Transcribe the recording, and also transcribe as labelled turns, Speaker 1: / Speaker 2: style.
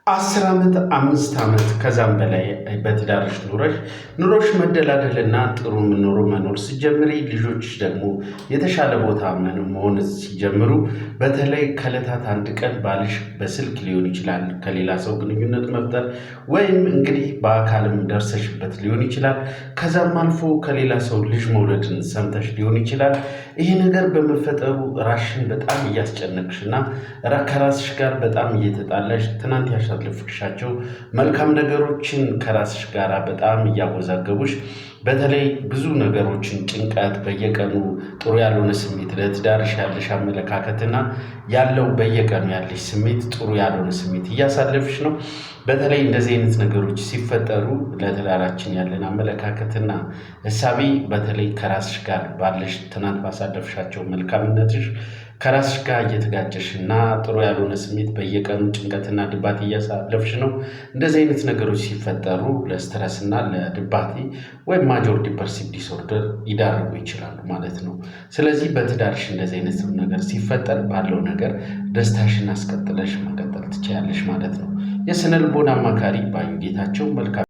Speaker 1: 10 ዓመት፣ 5 ዓመት ከዛም በላይ በትዳርሽ ኑረሽ ኑሮሽ መደላደልና ጥሩ ኑሮ መኖር ስትጀምሪ፣ ልጆች ደግሞ የተሻለ ቦታ መሆን ሲጀምሩ፣ በተለይ ከዕለታት አንድ ቀን ባልሽ በስልክ ሊሆን ይችላል ከሌላ ሰው ግንኙነት መፍጠር ወይም እንግዲህ በአካልም ደርሰሽበት ሊሆን ይችላል። ከዛም አልፎ ከሌላ ሰው ልጅ መውለድን ሰምተሽ ሊሆን ይችላል። ይሄ ነገር በመፈጠሩ ራስሽን በጣም እያስጨነቅሽና ከራስሽ ጋር በጣም እየተጣላሽ፣ ትናንት ያሳለፍሻቸው መልካም ነገሮችን ከራስሽ ጋር በጣም እያወዛገቡሽ፣ በተለይ ብዙ ነገሮችን ጭንቀት፣ በየቀኑ ጥሩ ያልሆነ ስሜት፣ ለትዳርሽ ያለሽ አመለካከትና ያለው በየቀኑ ያለሽ ስሜት ጥሩ ያልሆነ ስሜት እያሳለፍሽ ነው። በተለይ እንደዚህ አይነት ነገሮች ሲፈጠሩ ለትዳራችን ያለን አመለካከትና እሳቤ፣ በተለይ ከራስሽ ጋር ባለሽ ትናንት ባሳለፍሻቸው መልካምነትሽ ከራስሽ ጋር እየተጋጨሽ እና ጥሩ ያልሆነ ስሜት፣ በየቀኑ ጭንቀትና ድባቴ እያሳለፍሽ ነው። እንደዚህ አይነት ነገሮች ሲፈጠሩ ለ stress እና ለድባቴ ወይም major depressive disorder ይዳርጉ ይችላሉ ማለት ነው። ስለዚህ በትዳርሽ እንደዚህ አይነት ነገር ሲፈጠር ባለው ነገር ደስታሽን አስቀጥለሽ መቀጠል ትችያለሽ ማለት ነው። የስነ ልቦና አማካሪ ባዩ ጌታቸው። መልካም።